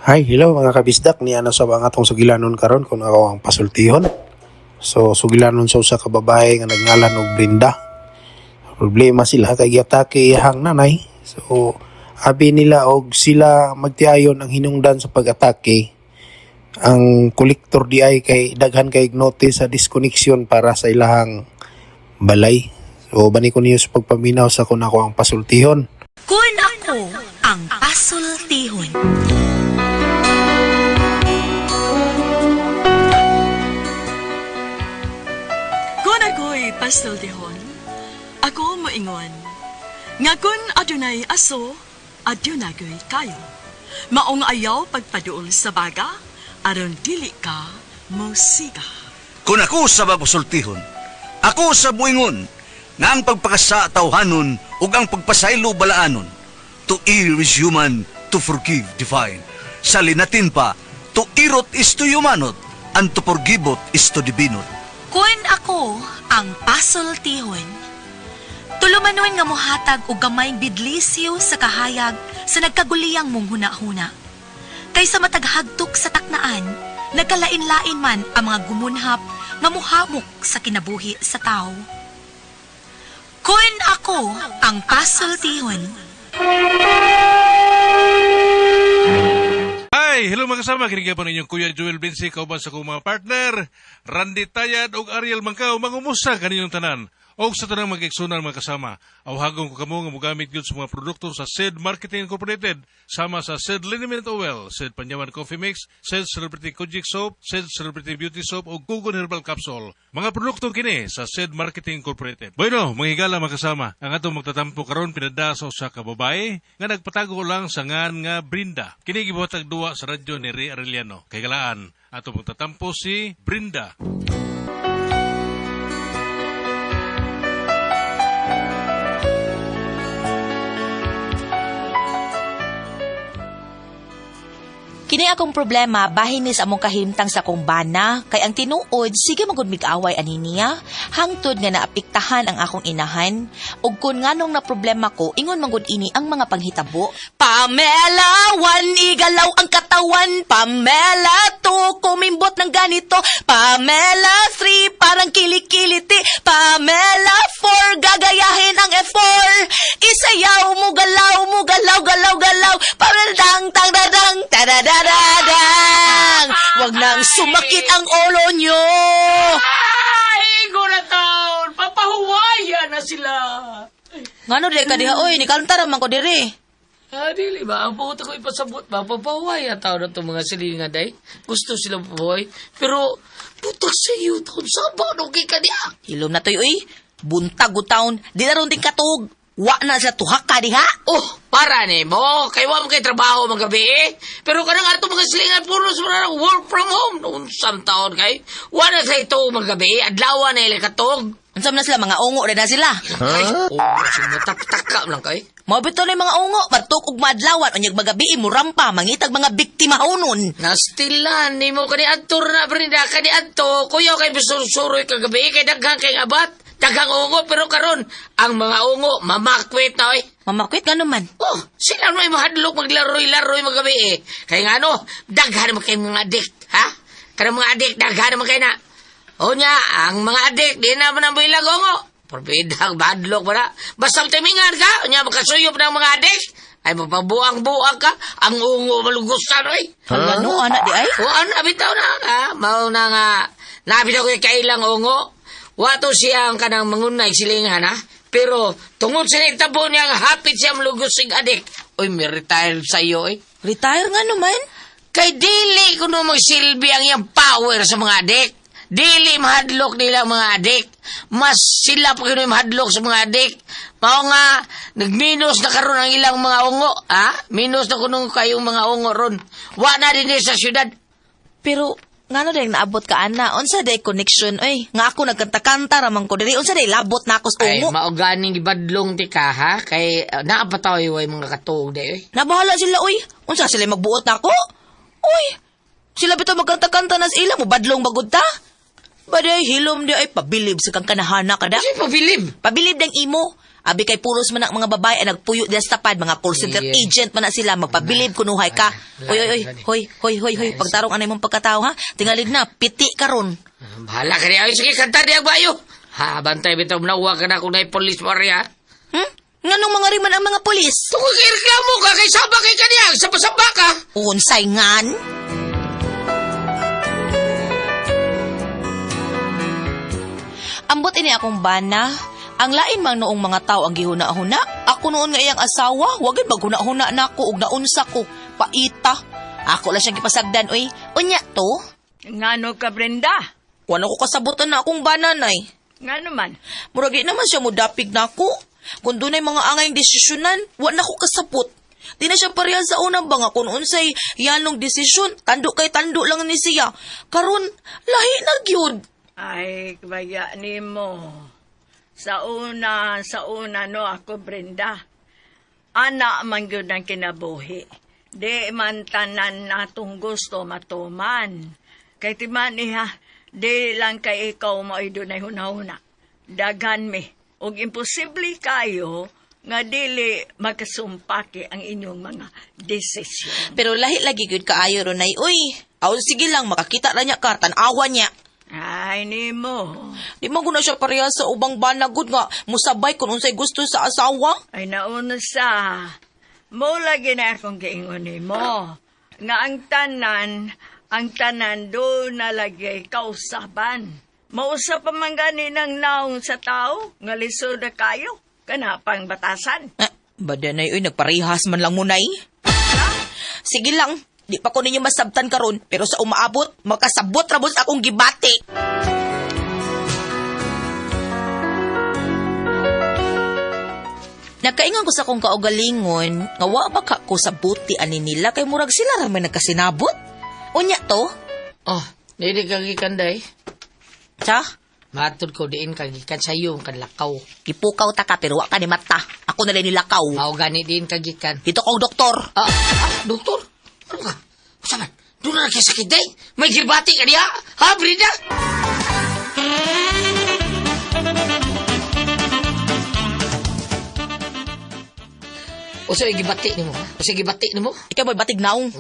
Hi, hello mga kabisdak. Ni ano sa ang atong sugilanon karon kung ako ang pasultihon. So sugilanon sa usa ka babae nga nagngalan og Brenda. Problema sila kay giatake iyahang nanay. So abi nila og sila magtiayon ang hinungdan sa pag-atake. Ang kolektor di ay kay daghan kay notice sa disconnection para sa ilahang balay. So bani ko niyo sa pagpaminaw sa kung ako ang pasultihon. Kun ako ang pasultihon. Kun ako'y pasultihon, ako moingon. Nga kun adunay aso, adunagoy kayo. Maong ayaw pagpaduol sa baga, aron dili ka mosiga. Kung ako sa mapasultihon, ako sa buingon, nga ang pagpakasa tawhanon ug ang pagpasaylo balaanon. To err is human, to forgive divine. Sa linatin pa, to irot is to humanot, and to forgiveot is to divinot. Kun ako ang pasultihon. Tulumanon nga mohatag og gamayng bidlisyo sa kahayag sa nagkaguliyang mong huna-huna. Kaysa mataghagtok sa taknaan, nagkalain-lain man ang mga gumunhap nga muhamok sa kinabuhi sa tao. Kun ako ang pasultihon. Hi! Hello mga kasama, kini po ninyong Kuya Joel Vinci, kauban sa akong mga partner, Randy Tayad ug Ariel Mangkao, mangumusta kaninyong tanan. Og sa tanang mag-igsunan mga kasama, awhagon ko kamo nga mogamit gyud sa mga produkto sa SED Marketing Incorporated, sama sa SED Liniment Oil, SED Panyawan Coffee Mix, SED Celebrity Kojic Soap, SED Celebrity Beauty Soap ug Gugon Herbal Capsule. Mga produkto kini sa SED Marketing Incorporated. Bueno, mga higala mga kasama, ang atong magtatampo karon pinada sa usa ka babae nga nagpatago lang sa ngan nga Brinda. Kini gibuhatag duwa sa radyo ni Ray Arellano. Kay galaan, atong magtatampo si Brinda. Kini akong problema bahin ni sa among kahimtang sa akong bana kay ang tinuod sige magud mig-away ani niya hangtod nga naapektahan ang akong inahan ug kun nganong na problema ko ingon man gud ini ang mga panghitabo. Pamela 1, igalaw ang katawan. Pamela 2, kumimbot ng ganito. Pamela 3, parang kilikiliti. Pamela 4, gagayahin ang F4. Isayaw mo, galaw mo, galaw, galaw, galaw. Pamela dang, tang, dadang, tadadadadang. Wag nang sumakit ang ulo nyo. Ay, na taon! Papahuwaya na sila! Ngano di ka diha, oy, nikalunta man ko diri. Ah, dili ba? Ang puto ko ipasabot ba? Papahuwaya taon na itong mga silingan, day. Gusto sila papahuway. Pero, putak sa iyo taon. Saba, okay ka niya. Hilom na toy, oy. Buntag taon, di na ron din katog. Wa na sa tuhak ka diha. Oh, para ni mo. Kay wa mo kay trabaho magabi eh. Pero kanang ato mga silingan puno sa mga work from home. Noon sam taon kay. Wa na sa ito magabi. Adlaw na ila katog. Unsa man na sila mga ungo rin na sila. Ay, oh, sumutak-taka lang kay. Mao bitaw na yung mga ungo, batok og maadlawan unyag magabi murampa mangitag mga biktima unon. Nastilan ni mo kani adto na Brenda kani adto kuya kay bisursuroy kagabi kay daghang kay abat daghang ungo pero karon ang mga ungo mamakwit na oy. Mamakwit nga naman. Oh, sila may mahadlok maglaroy-laroy magabi eh. Kay ngano, daghan man kay mga adik, ha? Kanang mga adik daghan man kay na. O nya, ang mga adik di na man ang bilag ungo. Porbidang badlok ba na? Basta timingan ka, nya makasuyop ng mga adik. Ay mapabuang-buang ka, ang ungo malugusan oy. Hala no, ana di ay. O ano, bitaw na ha? Mao na nga, nabitaw ko kailang ungo. Wato siya ang kanang mangunay silingan ha? Pero tungod sa nitabo niya nga hapit siya malugos sig adik. Uy, may retire sa iyo eh. Retire nga naman. Kay dili kuno magsilbi ang iyang power sa mga adik. Dili mahadlok nila ang mga adik. Mas sila pa kuno mahadlok sa mga adik. Mao nga nagminus na karon ang ilang mga ungo, ha? Minus na kuno kayong mga ungo ron. Wa na dinhi sa syudad. Pero ngano dai naabot ka ana? Unsa day connection oy? Nga ako nagkanta-kanta ra man ko diri. Unsa day labot na ako sa Ay, ungo? mauganing gibadlong ti ka, ha? Kay naapataw way mga katuog day, oy. Nabahala sila oy. Unsa sila magbuot nako? Oy. Sila bitaw magkanta-kanta na sa ila mo badlong bagud ta. Baday hilom di ay pabilib sa kang kanahana kada. Kasi pabilib. Pabilib ng imo. Abi kay puros man ang mga babae ang nagpuyo diya sa tapad, mga call center agent man na sila, magpabilib kunuhay ka. Oy, oy, oy, hoy, hoy, hoy, hoy, pagtarong anay mong pagkatao ha. Tingalig na, piti karon. Bahala ka niya. Ay, sige, kanta niya bayo. Ha, bantay bitaw nauwa ka na kung naay polis mo ha. Nganong mga riman ang mga polis? Tungkol kay reklamo ka, kay saba kay kaniya, saba-saba ka. Unsay ngan? Ambot ini akong bana. Ang lain man noong mga tao ang gihuna-huna. Ako noon nga iyang asawa, wagin maghuna-huna nako og naunsa ko. Paita. Ako lang siyang gipasagdan, oy. Unya to? Ngano ka, Brenda? Wala ko kasabutan na akong bana, nay. Ngano man? Murag di naman siya modapig nako. Kung dunay mga angayng desisyonan, wa na ko kasabot. Di na siya pareha sa unang ba nga kung unsay yanong desisyon, tando kay tando lang ni siya. Karon lahi na gyud. Ay, baya nimo. Sa una no ako, Brenda. Ana man gyud ang kinabuhi. Di man tanan natong gusto matuman. Kay timan niya, di lang kay ikaw mao'y dunay hunahuna. Daghan mi. Og imposible kayo nga dili makasumpaki ang inyong mga desisyon. Pero lahi lagi gyud kaayo ron ay, uy. Aw sige lang makakita ra niya ka, tan-awa niya. Ay, nimo. Di man guna siya pareha sa ubang banagod nga musabay kung unsay gusto sa asawa. Ay, nauna sa. Mo lagi na akong giingon nimo. Nga ang tanan do na lagi kausaban. Mausa pa man gani ng naong sa tao, nga lisod na kayo, kanapang batasan. Ah, badanay uy, nagparehas man lang mo nay. Sige lang, di pa ko ninyo masabtan karon, pero sa umaabot, makasabot ra sa akong gibati. Nakaingon ko sa akong kaugalingon, nga wa ba ka ko sa buti ani nila kay murag sila ra may nagkasinabot. Unya to? Oh, dili ka gikan day. Sa? Matod ko diin ka gikan sa iyo kan lakaw. Gipukaw ta ka pero wa ka ni mata. Ako na lang nilakaw. Mao gani diin ka gikan. Dito kong doktor. Ah, doktor? Ano ka? Usa man? Doon na sakit day. May gibati ka diha. Ha, Brenda? Usa gibati nimo? Usa gibati nimo? Ikaw may batig naong.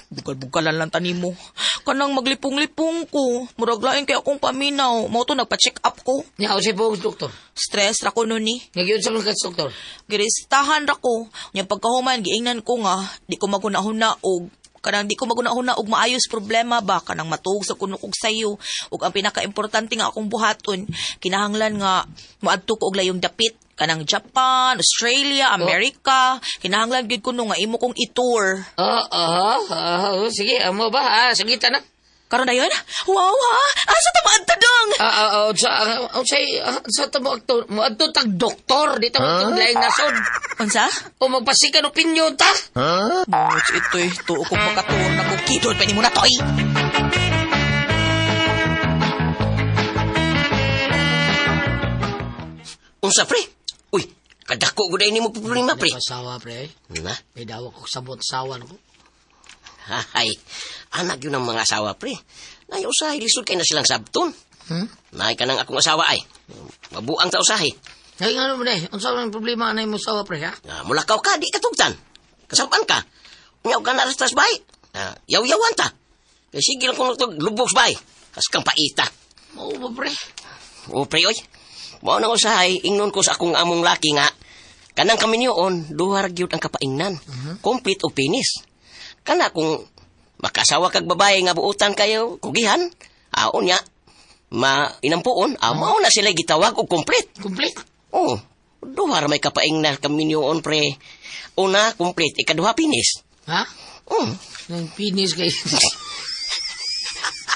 Bugal-bugalan lang tanimo. Kanang maglipong-lipong ko. Murag lain kay akong paminaw. Mao to nagpa-check up ko. Nya usa po doktor. Stress ra ko nun ni. Nagyun sa mga doktor. Giristahan ra ko. Nya pagkahuman giingnan ko nga di ko maghuna-huna og kanang di ko maghuna-huna og maayos problema ba kanang matuog sa kuno kog sayo ug ang pinakaimportante nga akong buhaton kinahanglan nga moadto ko og layong dapit kanang Japan, Australia, Amerika, kinahanglan gyud kuno nga imo kong i-tour. Sige, amo ba? Sige ta na. Karon na yun? Wow ha! Asa ta maadto dong? Sa ta mo adto, mo adto tag doktor dito mo laing nasod. Unsa? O magpasikan opinyon ta. Much ito'y tuo kong makatour na kong kidol pa ni mo na to eh. Unsa pre? Uy, kadako gud ay nimo problema pre. Asawa pre. Na? May dawa ko sabot sawan ko. Hay, anak yun ang mga asawa pre. Nay usahay lisod kay na silang sabton. Nay ka nang akong asawa ay. Mabuang ta usahay. Ay ngano ba day? Unsa man problema anay mo asawa pre ha? Mulakaw ka, di ka tugtan. Kasapan ka. Unyaw ka na rastas bay. Yaw-yawan ta. Kay sige lang kung lubog bay. Kas kang paita. Mao ba pre? O pre oy. Mao nang usahay ingnon ko sa akong among laki nga kanang kami niyoon duha ra gyud ang kapaingnan. Complete o finish. Kana kung makasawa kag babae nga buutan kayo kugihan, aon niya ma inampuon, mao na sila gitawag og complete. Complete. Oh, duha ra may kapaingnan kami niyoon pre. Una complete, ikaduha finish. Ha? Oh, Nang finish kayo.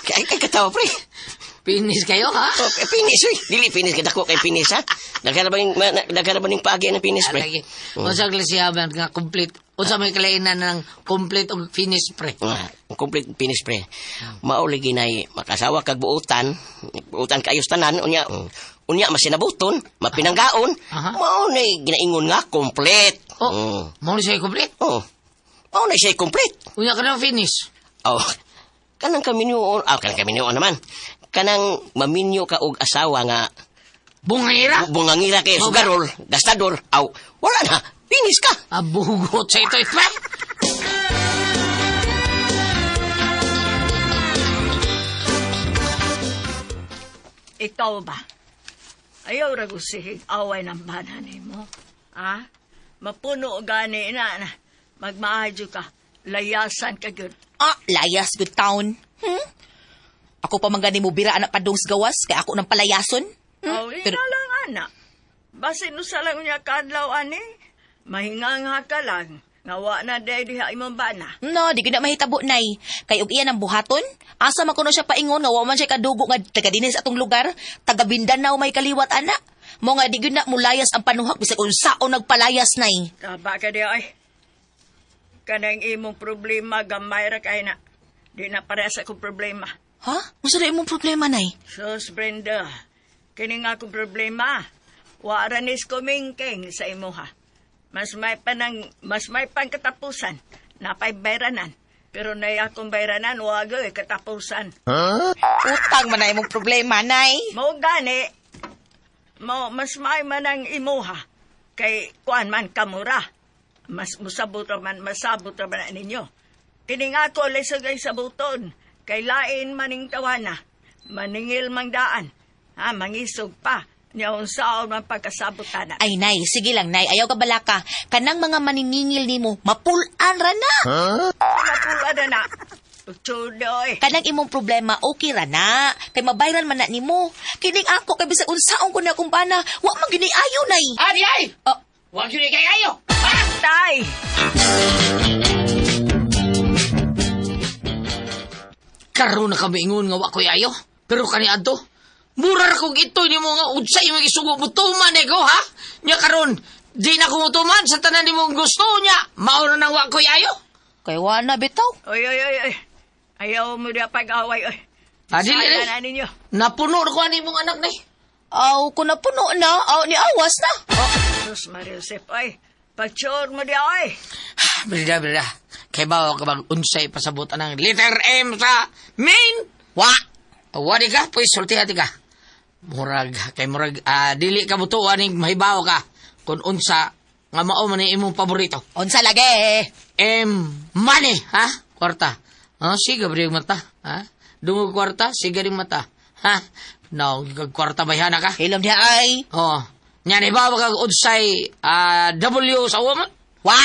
kay kay katawa pre. Finish kayo ha? Oh, finish oy. Dili finish kadako kay finish ha. Daghan ba ning daghan ba ning paagi ng finish pre? Lagi. Unsa klasihaban nga complete? Unsa may kalainan ng complete og finish pre? Ang complete finish pre. Mao lagi nay makasawa kag buutan, buutan kaayos tanan unya unya masinabuton, mapinanggaon. Mao nay ginaingon nga complete. Oh, mao ni siya complete? Oh. Mao na siya complete. Unya ka na finish. Oh. Kanang kaminyoon, kanang kaminyoon naman. Kanang maminyo ka og asawa nga Bungangira? Bungangira kay sugarol, gastador, aw, wala na. Finish ka. Abugot sa ito, ito. Ikaw ba? Ayaw ra gusihig away ng bana nimo. Ha? Mapuno gani na na. Magmaadyo ka. Layasan ka gyud. Ah, layas good town. Ako pa man gani mo bira anak padung sa gawas kay ako nang palayason. Hmm? Oh, Pero- ina lang ana. Basin usa lang niya kaadlaw ani. Mahinganga ka lang. Nga wa na day diha imong bana. No, di gyud na mahitabo nay. Kay og iyan ang buhaton, asa man kuno siya paingon nga wa man siya kadugo nga taga dinhi sa atong lugar, taga Mindanao may kaliwat ana. Mo nga di gyud na mulayas ang panuhak bisag unsaon nagpalayas nay. Taba ka di ay. Kanang imong problema gamay ra kay na. Di na parehas akong problema. Ha? Unsa na imong problema nay? Sus, Brenda, kini nga akong problema. Wa ra nis kumingking sa imuha. Mas may panang mas may pang katapusan. Napay bayranan. Pero nay akong bayranan wa gyud katapusan. Utang man na imong problema nay. Mao gani mo mas may man ang imuha kay kuan man kamura. Mas musabot ra man masabot ra man na ninyo. Kini nga ako lisod ay sabuton kay lain maning tawana. Maningil mang daan. Ha, mangisog pa. Nya unsaon man pagkasabot ana. Ay nay, sige lang nay, ayaw ka balaka. Kanang mga maniningil nimo, mapulan ra na. Mapula na na. Pagtsudo eh. Kanang imong problema, okay ra na. Kay mabayran man na nimo. Kining ako kay bisag unsaon ko na akong bana, wa man gini ayo nay. Adi ay! Oh. Huwag yun kay ayo! Tay! Karon na kami ingon nga wa ko'y ayo. Pero kani adto, mura ra kog itoy nimo nga unsay imong isugo mutuman eh ko ha? Nya karon, di na ko mutuman sa tanan nimong gusto niya. Mao na nang wa ko'y ayo. Kay wa na bitaw. Oy, oy, oy, oy. Ayaw mo na pag-away, oy. Ah, dili, Sayang dili. na ninyo. Napuno ra ko ani imong anak nay. Aw, kun napuno na, aw ni awas na. Oh, Sus Maria Josep, oy. Pagtsuod mo di, oy. Brida, brida. Kay bawa ka bang unsay pasabot anang letter M sa main? Wa. Wadi ka, pues sultihan ka. Murag, kay murag, dili ka mutuo aning mahibaw ka kung unsa nga mao man ni imong paborito. Unsa lagi? M money, ha? Kwarta. Oh, siga ba yung mata, ha? Dungog kwarta, siga rin mata. Ha? No, kwarta bayhana ka? Hilom diha ay. Oh. Nya ni ba kag unsay W sa woman? Wa.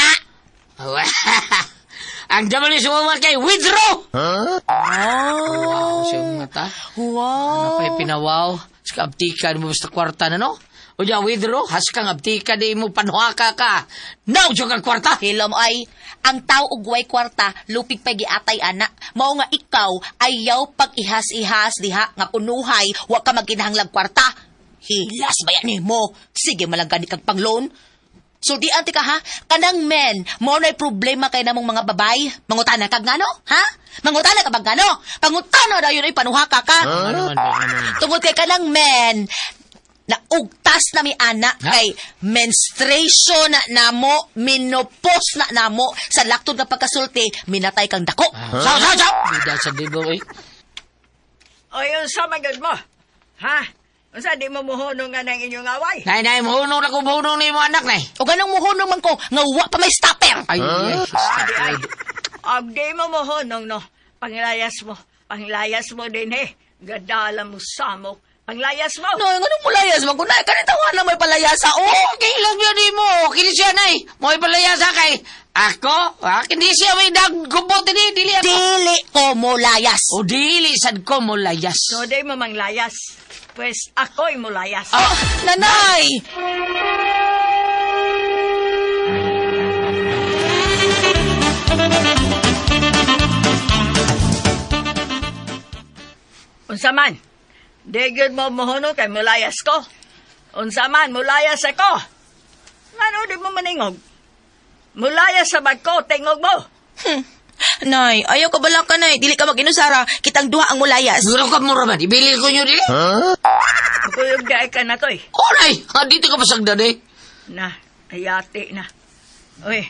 Ang W sa woman kay withdraw. Oh. Wow, siya mata. Wow. Ano pa'y pinawaw? Sa abtika mo basta kwarta na no? O diya, withdraw, haskang abtika di mo panuhaka ka. Now, siya kang kwarta! Hilom ay, ang tao og way kwarta, lupig pa giatay ana. Mao nga ikaw ayaw pag ihas-ihas diha nga kunuhay, wa ka magkinahanglag kwarta. Hilas ba yan nimo? Sige malang gani kag pangloan. Sultian ti ka ha, kanang men, mo na'y problema kay namong mga babay. Mangutana kag ngano, ha? Mangutana ka bag ngano? Pangutana dayon ay panuhaka ka. Ano man, ano man. Tungod kay kanang men, naugtas na mi anak Ha? kay menstruation na namo, menopause na namo, sa laktod na pagkasulti, minatay kang dako. Saw, saw, saw! Bida sa dibo, eh. Oy, unsa man gyud mo? Ha? Unsa di mo muhunong nga ng inyong away? Nay, nay, muhunong na ko, muhunong na imong anak, nay. O ganong muhunong man ko, nga wa pa may stopper. Ay, ay, Adi ay. Og di mo muhunong no. Panglayas mo. Panglayas mo din eh. Gadala mo samok. Panglayas mo. No, nganong mulayas man ko na, kanita na may palayasa, oh. Oh, kailan yun di mo? Kini siya, nay. Mo ipalaya sa kay. Ako? Ha? Kini siya may daggubot ni, dili ako. Dili ko mulayas. O dili sad ko mulayas. So di mo manglayas. Pues ako'y mulayas. Ah, nanay! Unsa man? Di gyud mo muhunong kay mulayas ko. Unsa man, mulayas ako. Ngano di mo maningog? Mulayas sa bag ko, tingog mo. Nay, ayaw ka bala ka, nay. Dili ka mag-inusara. Kitang duha ang mulayas. Guro ka mura man. Ibilin ko nyo dili. Kuyog di ka na to'y. Oh, nay. Ha, dito ka pasagdan eh. Na, ayati na. Uy,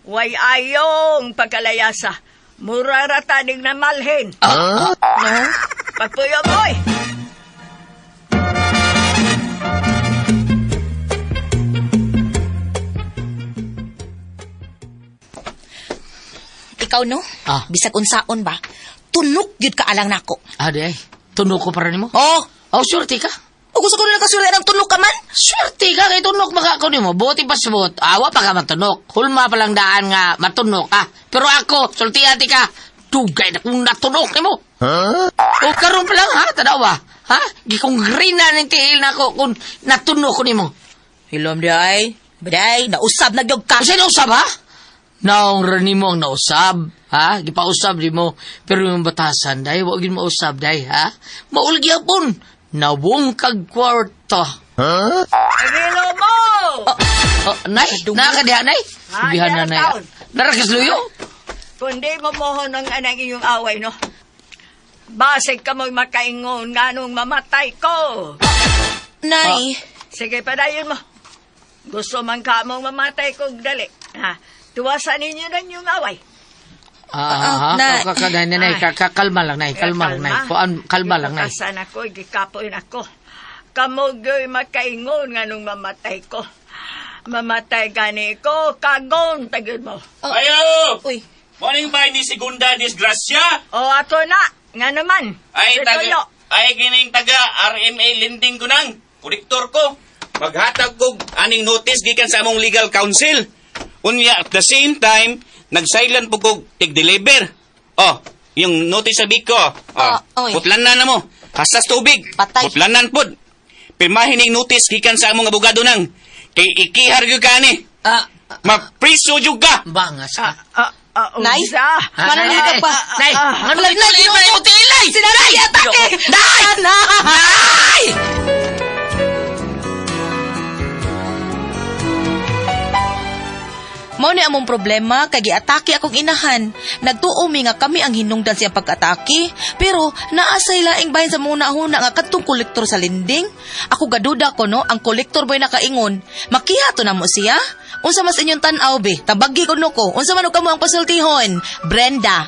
way ayong pagkalayasa. Mura ra tanig na malhin. No? Pagpuyo mo, oy. Ikaw no? Ah. Bisag unsaon ba? Tunok gyud ka alang nako. Ah, di ay. Tunok ko para nimo. Oh, Oh, swerte ka. o gusto ko na nakasulay ng tunok ka man. Swerte ka kay tunok maka ko nimo. Buti pa subot. Awa pa ka matunok. Hulma pa lang daan nga matunok ka. Pero ako, sultihan ti ka. Dugay na kung natunok nimo. Huh? O karon pa lang ha, tanawa. Ha? Gikong green na ning tiil nako kung natunok ko nimo. Hilom di ay. Biday, nausab na gyud ka. Kasi nausab ha? Naong ra nimo ang nausab, ha? Gipausab di mo. Pero yung batasan, day, wag yun mausab, day, ha? Maulgyapon. Nawong kag kwarta. Hello mo! Oh, nay, nakakadiha, nay. Ah, Sabihan na, nay. taon. Narakas luyo. Kung di mo mohon ang anang iyong away, no? Basig ka mo'y makaingon nga nung mamatay ko. Nay, Sige, padayon mo. Gusto man ka mong mamatay ko, dali. Ha? Tuwasan ninyo ng iyong away. Ah, nay. ah, nay, nay, nay, kalma lang, nay, kalma lang, nay. Kuan, kalma lang, nay. Gipakasan ako, gikapoy ako. Kamugoy makaingon nga nung mamatay ko. Mamatay gani ko, kagon tagod mo. Ayo! uy. Morning ba ni Segunda Disgrasya? O ato na, nga naman. Ay, taga, Tuyo. ay kining taga RMA lending ko nang. Kolektor ko. Maghatag kog aning notice gikan sa among legal counsel. Unya at the same time, nag-silent po kog tig-deliver. Oh, yung notice sa Biko. Oh, Ah, oy. putlan na mo. Hasas tubig. Patay. Putlanan pod. Pirmahin ning notice gikan sa among abogado nang. Kay ikihar gyud ka ani. Ah, Mapriso jud ka. bangas ka. Ah, ah, Nay? unsa? Ah, Mananghid nay, ka pa. Nay, Ah, ano nay, nay, nay, utilay! Sinanay, atake! Nay! Nay! Mao ni among problema kay giatake akong inahan. Nagtuo mi nga kami ang hinungdan siya pag-atake, pero naa say laing bahin sa muna huna nga kadtong kolektor sa linding. Ako gaduda ko no, ang kolektor boy nakaingon. Makiha to na mo siya. Unsa mas inyong tan-aw be? Tabagi ko no ko. Unsa man og kamo ang pasultihon? Brenda.